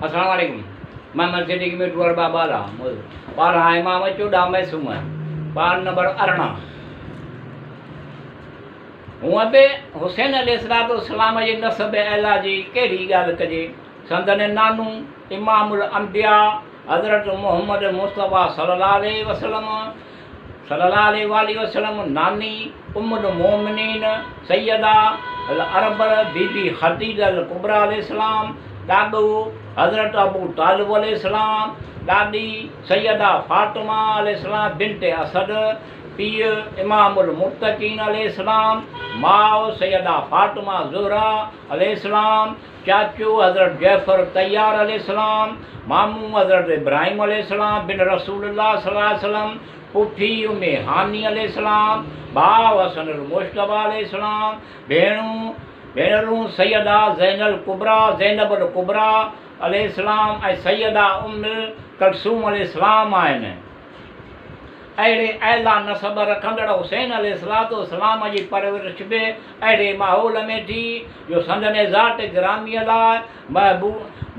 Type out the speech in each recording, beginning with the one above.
السلام عليڪم محمد صديق ميٺو اربع ٻارهن 12 امام 14 معصوم ٻار نمبر 18. هونء به حسين عليه الصلوة والسلام جي نسب اعليٰ جي ڪهڙي ڳالهه ڪجي. سندن نانو امام الانبياء حضرت محمد مصطفيٰ صلي الله عليه وسلم صلي الله عليه واٰله وسلم، ناني ام المومنين سيده العرب بي بي خديجه الڪبريٰ عليه السلام، ڏاڏو حضرت ابو طالب عليه السلام، ڏاڏي سيده فاطمه عليه السلام بنت اسد، پيء امام المتقين عليه السلام، ماء سيده فاطمه زهره عليه السلام، چاچو حضرت جعفر طيار عليه السلام، مامو حضرت ابراهيم عليه السلام بن رسول الله صلي الله عليه وسلم، پڦي ام هاني عليه السلام، ڀاء حسن المجتبيٰ عليه السلام، ڀيڻون ڀينرون سيده زين الڪبريٰ، زينب الڪبريٰ، عليه السلام ۽ سيده ام ڪلثوم عليه السلام آهن. اهڙي اعليٰ نسب رکندڙ حسين عليه الصلوة والسلام جي پرورش به اهڙي ماحول ۾ ٿي جو سندن ذات گراميء لاء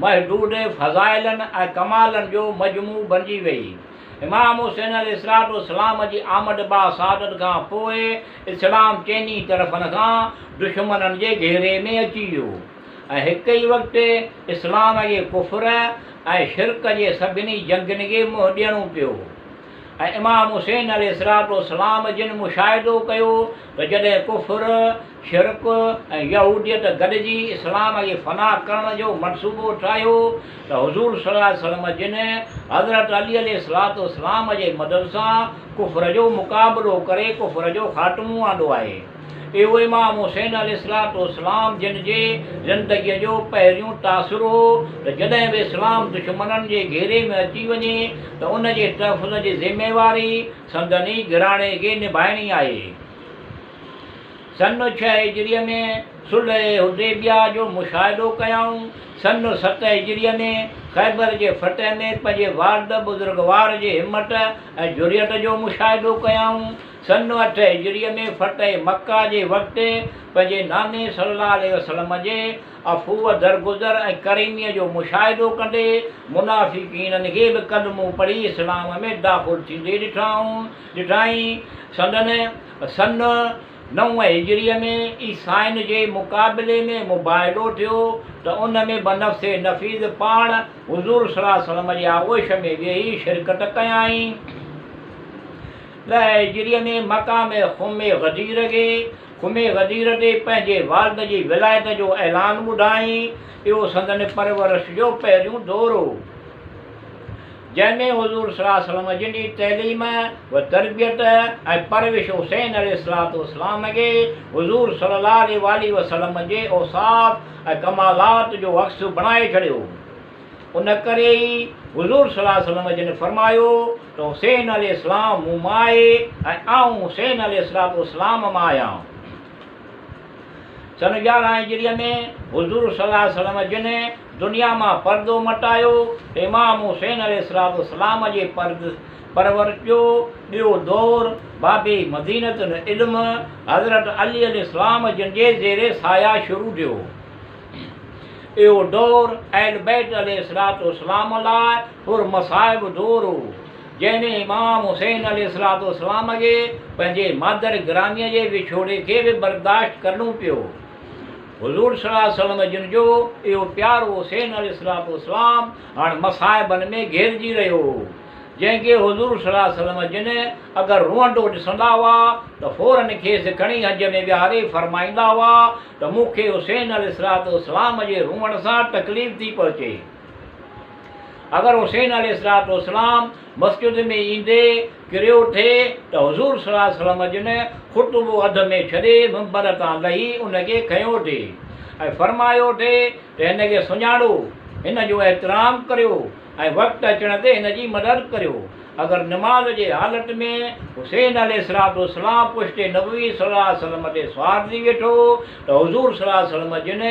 محدود فضائلن ۽ ڪمالن جو مجموعو بنجي ويئي. امام حسين عليه الصلوة والسلام جي آمد باسعادت کان پوء اسلام چئني طرفن کان دشمنن جي گهيري ۾ اچي ويو ۽ هڪ ئي وقت اسلام کي ڪفر ۽ شرڪ جي سڀني جنگين کي منهن ڏيڻو پيو ۽ امام حسين عليه الصلوة والسلام جن مشاهدو ڪيو ته جڏهن ڪفر، شرڪ ۽ يهوديت گڏجي اسلام کي فنا ڪرڻ جو منصوبو ٺاهيو ته حضور صلي الله عليه وسلم جن حضرت علي عليه الصلوة والسلام جي مدد سان ڪفر جو مقابلو ڪري ڪفر جو خاتمو آندو آهي. اهو امام حسين عليه الصلوة والسلام جن جي زندگيء جو پهريون تاثر هو ته جڏهن به اسلام دشمنن جي گهيري ۾ اچي وڃي ته ان جي تحفظ جي ذميواري سندن ئي گهراڻي کي نڀائڻي آهي. سن ڇهه هجريء ۾ صلح حديبيه جو مشاهدو ڪيائون. سن ست هجريء ۾ خيبر جي فتح ۾ پنهنجي والد بزرگوار جي همت ۽ جرئت جو مشاهدو ڪيائون. سن اٺ هجريء ۾ فتح مڪه جي وقت پنهنجي ناني صلي الله عليه وسلم جي عفو و درگذر ۽ ڪريميء جو مشاهدو ڪندي منافقينن کي به ڪلمو پڙهي اسلام ۾ داخل ٿيندي ڏٺائون ڏٺائين. سندن سن نو هجريء ۾ عيسائين جي مقابلي ۾ مباهلو ٿيو ته ان ۾ بنفس نفيس پاڻ حضور صلي الله عليه وسلم جي آغوش ۾ ويهي شرڪت ڪيائين. 10 هجريء ۾ مقام خم غدير کي، خم غدير تي پنهنجي والد جي ولايت جو اعلان ٻڌائين. اهو سندن پرورش جو پهريون دور هو، جنهن ۾ حضور صلي الله عليه وسلم جن جي تعليم و تربيت ۽ پرورش حسين عليه الصلوة والسلام کي حضور صلي الله عليه واٰله وسلم جي اوصاف ۽ ڪمالات جو عڪس بڻائي ڇڏيو. ان ڪري ئي حضور صلي الله عليه وسلم جن فرمايو ته حسين عليه السلام مون مان آهي ۽ آئون حسين عليه الصلوة والسلام مان آهيان. سن 11 هجريء ۾ حضور صلي الله عليه وسلم جن دنيا مان پردو مٽايو ته امام حسين عليه الصلوة والسلام جي پرورش جو ٻيو دور باب مدينة العلم حضرت علي عليه السلام جن جي زير سايه شروع ٿيو. اهو دور اهل بيت عليه الصلوة والسلام لاء پر مصائب دور هو، جنهن ۾ امام حسين عليه الصلوة والسلام کي پنهنجي مادر گراميء جي وڇوڙي کي به برداشت ڪرڻو پيو. حضور صلي الله عليه وسلم جن جو اهو پيارو حسين عليه الصلوة والسلام هاڻ مصائبن ۾ گهيرجي رهيو هو. جنهن کي حضور صلي الله عليه وسلم جن اگر روئندو ڏسندا هئا ته فوراً کيس کڻي هنج ۾ ويهاري فرمائيندا هئا ته مون کي حسين عليه الصلوة والسلام جي روئڻ سان تڪليف ٿي پهچي. اگر حسين عليه الصلوة والسلام مسجد ۾ ايندي ڪريو ٿي ته حضور صلي الله عليه وسلم جن خطبو اڌ ۾ ڇڏي منبر تان لهي ان کي کنيو ٿي ۽ فرمايو ٿي ته هن کي سڃاڻو، هن جو احترام ڪريو ۽ وقت اچڻ تي هن جي مدد ڪريو. اگر نماز جي حالت ۾ حسين عليه الصلوة والسلام پشت نبوي صلي الله عليه وسلم تي سوار ٿي ويٺو ته حضور صلي الله عليه وسلم جن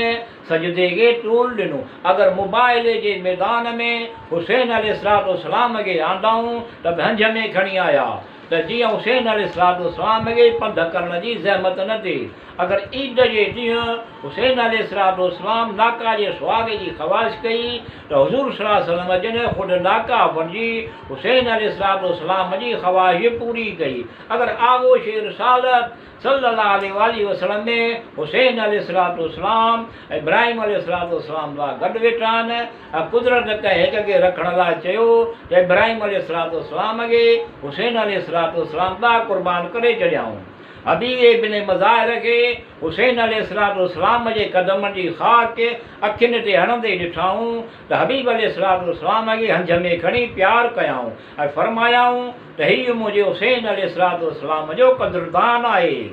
سجدي کي طول ڏنو. اگر مباهلي جي ميدان ۾ حسين عليه الصلوة والسلام کي آندائون ته به هنج ۾ کڻي آيا. ته جيئن حسين عليه الصلوة والسلام کي پنڌ ڪرڻ جي زحمت نه ٿئي. اگر عيد جي ڏينهن حسين عليه الصلوة والسلام ناقه جي سواري جي خواهش ڪئي ته حضور صلي الله عليه وسلم جن خود ناقه بڻجي حسين عليه الصلوة والسلام جي خواهش پوري ڪئي. اگر آغوش رسالت صلّي الله عليه واٰله وسلّم ۾ حسين عليه الصلوة والسلام ۽ ابراهيم عليه الصلوة والسلام لاء گڏ ويٺا آهن ۽ قدرت ڪنهن هڪ کي رکڻ لاء چيو ته ابراهيم عليه الصلوة والسلام کي حسين عليه الصلوة والسلام لاء قربان ڪري ڇڏيائون. حبيب ابن مظاهر کي حسين عليه الصلوة والسلام جي قدمن جي خاڪ اکين تي هڻندي ڏٺائون ته حبيب عليه الصلوة والسلام کي هنج ۾ کڻي پيار ڪيائون ۽ فرمايائون ته هيء منهنجي حسين عليه الصلوة والسلام جو قدردان آهي.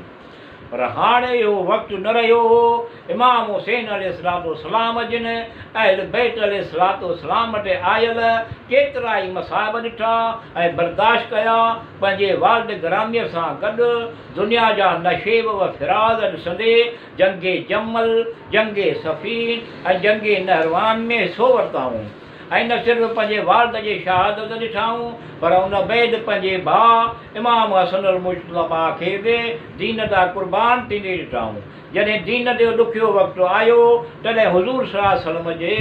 پر هاڻ اهو وقت نه رهيو هو. امام حسين عليه الصلوة والسلام جن اهل بيت عليه الصلوة والسلام تي آيل ڪيترائي مصائب ڏٺا ۽ برداشت ڪيا، پنهنجي والد گراميء سان گڏ دنيا جا نشيب و فراز ڏسندي جنگ جمل، جنگ صفين ۽ جنگ نهروان ۾ حصو ورتائون. ۽ نه صرف پنهنجي والد جي شهادت ڏٺائون پر ان بعد پنهنجي ڀاء امام حسن المجتبيٰ کي به دين تان قربان ٿيندي ڏٺائون. جڏهن دين جو ڏکيو وقت آيو تڏهن حضور صلي الله عليه وسلم جي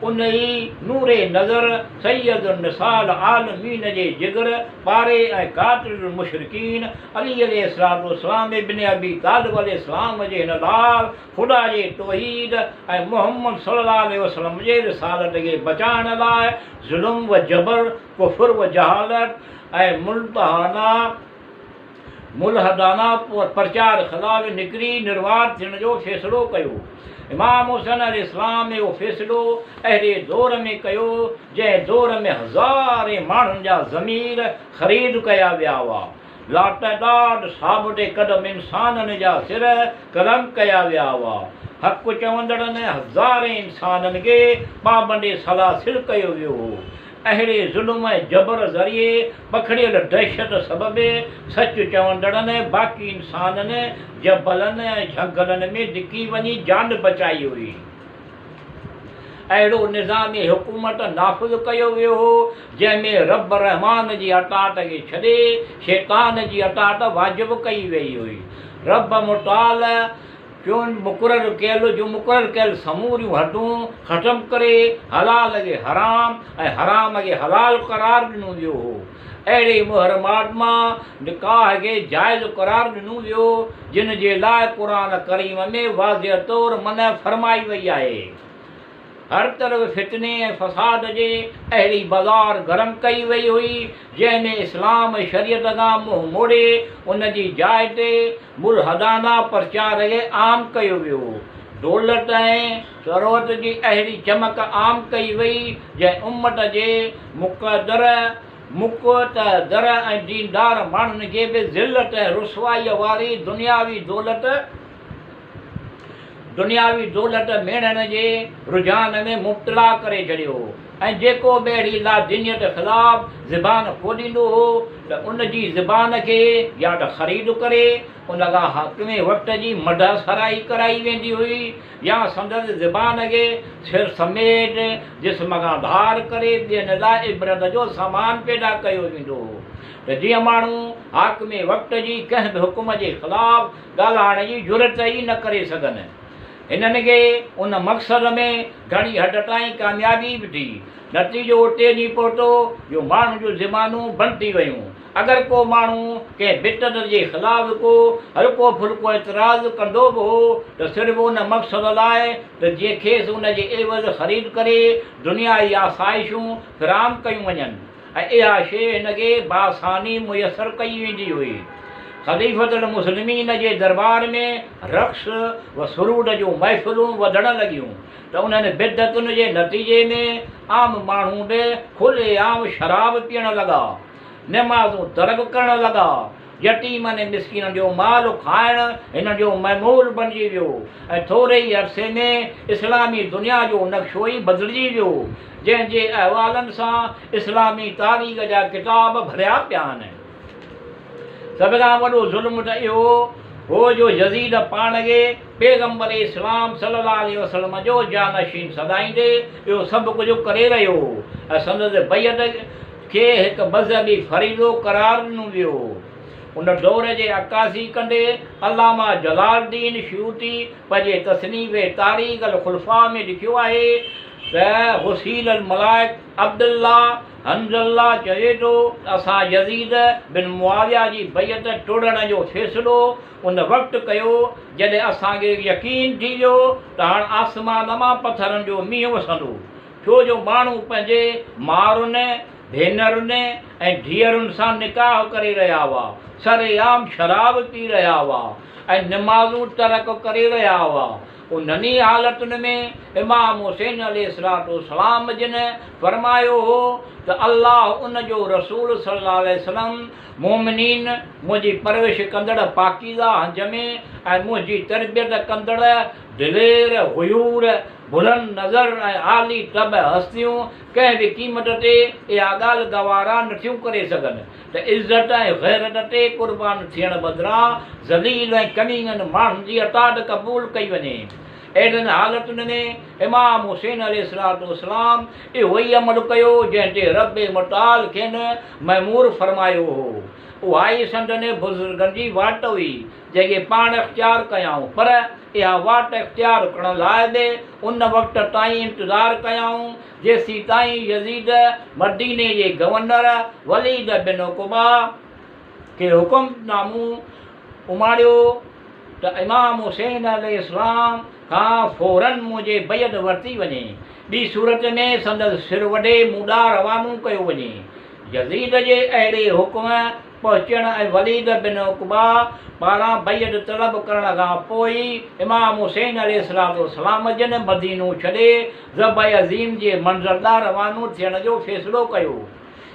ان ئي نور نظر سيد النساء العالمين جي جگر پاري ۽ قاتل المشرڪين علي عليه الصلوة والسلام ابن ابي طالب عليه السلام جي هن لال خدا جي توحيد ۽ محمد صلي الله عليه وسلم جي رسالت کي بچائڻ لاء ظلم و جبر، ڪفر و جهالت ۽ ملحدانه پرچار خلاف نڪري نروار ٿيڻ جو فيصلو ڪيو. امام حسين عليه السلام اهو فيصلو اهڙي دور ۾ ڪيو، جنهن دور ۾ هزارين ماڻهن جا ضمير خريد ڪيا ويا هئا. لاتعداد ثابت قدم انسانن جا سر قلم ڪيا ويا هئا. حق چوندڙن هزارين انسانن کي پابند سلاسل ڪيو ويو هو. اهڙي ظلم ۽ جبر ذريعي پکڙيل دهشت سبب سچ چوندڙن باقي انسانن جبلن ۽ جهنگلن ۾ لڪي وڃي جان بچائي هئي. اهڙو نظام حڪومت نافذ ڪيو ويو هو، جنهن ۾ رب رحمان جي اطاعت کي ڇڏي شيطان جي اطاعت واجب ڪئي ويئي هئي. رب متعال جون مقرر ڪيل جون مقرر ڪيل سموريون حدون ختم ڪري حلال کي حرام ۽ حرام کي حلال قرار ڏنو ويو هو. اهڙي محرمات مان نڪاح کي جائز قرار ڏنو ويو، جن جي لاء قرآن ڪريم ۾ واضح طور منع فرمائي وئي آهي. هر طرف فتني ۽ فساد جي اهڙي بازار گرم ڪئي وئي هئي، جنهن ۾ اسلام ۽ شريعت کان منهن موڙي ان جي جاء تي ملحدانه پرچار کي عام ڪيو ويو. دولت ۽ ثروت جي اهڙي چمڪ عام ڪئي وئي، جنهن امت جي مقدر، مقتدر ۽ ديندار ماڻهن کي به ذلت ۽ رسوائيء واري دنياوي دولت دنياوي دولت ميڙڻ جي رجحان ۾ مبتلا ڪري ڇڏيو هو ۽ جيڪو به اهڙي لادينيت خلاف زبان کوليندو هو ته ان جي زبان کي يا ته خريد ڪري ان کان حاڪم وقت جي مدح سرائي ڪرائي ويندي هئي يا سندس زبان کي سر سميت جسم کان ڌار ڪري ٻين لاء عبرت جو سامان پيدا ڪيو ويندو هو ته جيئن ماڻهو حاڪم وقت جي ڪنهن به حڪم جي خلاف ڳالهائڻ جي جرئت ئي نه ڪري سگهن. هنن کي ان مقصد ۾ گهڻي حد تائين ڪاميابي به ٿي. نتيجو اتي وڃي پهتو جو ماڻهن جون زبانون بند ٿي ويون. اگر ڪو ماڻهو ڪنهن بدعت جي خلاف ڪو هلڪو ڦلڪو اعتراض ڪندو به هو ته صرف ان مقصد لاء ته جيئن کيس ان جي عيوض خريد ڪري دنيائي آسائشون فراهم ڪيون وڃن. ۽ اها شيء هن کي باآساني ميسر ڪئي ويندي هئي. خليفة المسلمين جي دربار ۾ رقص و سرود جون محفلون وڌڻ لڳيون ته انهن بدعتن جي نتيجي ۾ عام ماڻهو به کلي عام شراب پيئڻ لڳا، نمازون ترڪ ڪرڻ لڳا، يتيمن ۽ مسڪينن جو مال کائڻ هنن جو معمول بڻجي ويو ۽ ٿوري ئي عرصي ۾ اسلامي دنيا جو نقشو ئي بدلجي ويو، جنهن جي احوالن سان اسلامي تاريخ جا ڪتاب ڀريا پيا آهن. سڀ کان وڏو ظلم ته اهو هو جو يزيد پاڻ کي پيغمبر اسلام صلي الله عليه وسلم جو جانشين سڏائيندي اهو سڀ ڪجهه ڪري رهيو هو ۽ سندس بيعت کي هڪ مذهبي فريضو قرار ڏنو ويو هو. ان دور جي عڪاسي ڪندي علامه جلال الدين سيوطي پنهنجي تصنيف تاريخ الخلفاء ۾ لکيو آهي ته غسيل الملائڪ عبدالله حنظله چوي ٿو ته اسان يزيد بن معاويه جي بيعت ٽوڙڻ جو فيصلو ان وقت ڪيو جڏهن اسان کي يقين ٿي ويو ته هاڻ آسمان مان پٿرن جو مينهن وسندو، ڇو جو ماڻهو پنهنجي مائرن، ڀينرن ۽ ڌيئرن سان نڪاح ڪري رهيا هئا، سرعام شراب پي رهيا هئا ۽ نمازون ترڪ ڪري رهيا هئا. انهن ئي حالتن ۾ امام حسين عليه الصلوة والسلام جن فرمايو هو ته الله ان جو رسول صلي الله عليه وسلم مؤمنين منهنجي پرورش ڪندڙ پاڪيزه هنج ۾ ۽ منهنجي تربيت ڪندڙ دلير، غيور، بلند نظر ۽ عالي طبع هستيون ڪنهن به قيمت تي اها ڳالهه گوارا نٿيون ڪري سگهن ته عزت ۽ غيرت تي قربان ٿيڻ بدران ذليل ۽ ڪمينن ماڻهن جي اطاعت قبول ڪئي وڃي. اهڙين حالتن ۾ امام حسين عليه الصلوة والسلام اهو ئي عمل ڪيو جنهن تي رب متعال کين مامور فرمايو هو. اها ئي سندن بزرگن جي واٽ هئي جنهن کي پاڻ اختيار ڪيائون پر اها واٽ اختيار ڪرڻ لاء به ان وقت تائين انتظار ڪيائون جيسيتائين يزيد مديني جي گورنر وليد بن عقبه کي حڪم نامو اماڻيو ته امام حسين عليه السلام کان فوراً منهنجي بيعت ورتي وڃي، ٻي صورت ۾ سندس سر وڍي مون ڏانهن روانو ڪيو وڃي. يزيد جي اهڙي حڪم پهچڻ ۽ وليد بن عقبه پاران بيعت طلب ڪرڻ کان پوء ئي امام حسين عليه السلام جن مدينو ڇڏي ذبح عظيم جي منزل ڏانهن روانو ٿيڻ جو فيصلو ڪيو.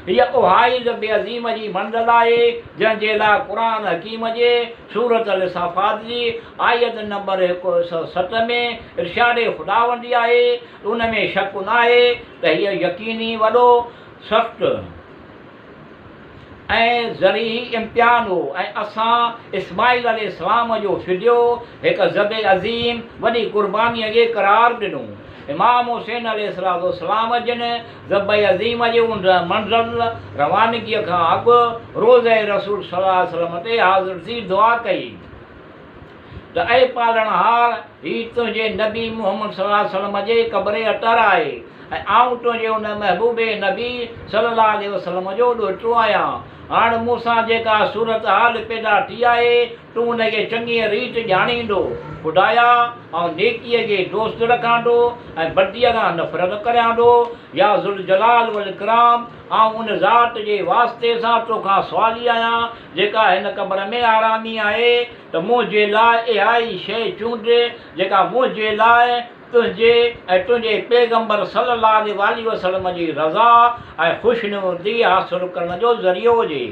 هيء اها ئي ذبح عظيم جي منزل آهي، جنهن جي لاء قرآن حڪيم جي سورة الصافات جي آيت نمبر 107 ۾ ارشاد خداوندي آهي ته ان ۾ شڪ ناهي ته هيء يقيني وڏو سخت ۽ ذريعي امتحان هو ۽ اسان اسماعيل عليه السلام جو فديو هڪ ذبح عظيم وڏي قربانيء جي قرار ڏنو. امام حسين عليه السلام جن ذبح عظيم جي ان منزل روانگيء کان اڳ روضه رسول صلي الله عليه وسلم تي حاضر ٿي دعا ڪئي ته اي پالڻهار! هي تنهنجي نبي محمد صلي الله عليه وسلم جي قبر اطهر آهي ۽ آئون تنهنجي ان محبوب نبي صلي الله عليه وسلم جو ڏوهٽو آهيان. هاڻ مون سان جيڪا صورتحال پيدا ٿي آهي، تون ان کي چڱيء ريت ڄاڻيندو. خدايا! آئون نيڪيء کي دوست رکان ٿو ۽ بديء کان نفرت ڪريان ٿو. يا ذوالجلال والاڪرام! آئون ان ذات جي واسطي سان توکان سوالي آهيان، جيڪا هن قبر ۾ آرامي آهي، ته منهنجي لاء اها ئي شيء چونڊ، جيڪا منهنجي لاء تنهنجي ۽ تنهنجي پيغمبر صلّي الله عليه واٰله وسلّم جي رضا ۽ خوشنودي حاصل ڪرڻ جو ذريعو هجي.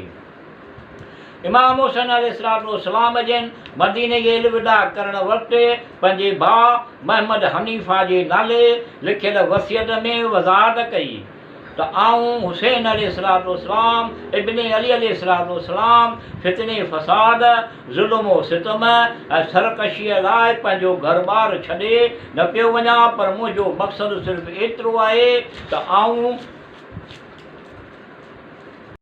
امام حسين عليه الصلوة والسلام جن مديني کي الوداع ڪرڻ وقت پنهنجي ڀاء محمد حنيفه جي نالي لکيل وصيت ۾ وضاحت ڪئي ته آئون حسين عليه الصلوة والسلام ابن علي عليه الصلوة والسلام فتني فساد، ظلم و ستم ۽ سرڪشيء لاء پنهنجو گهر ٻار ڇڏي نه پيو وڃان پر منهنجو مقصد صرف ايترو آهي ته آئون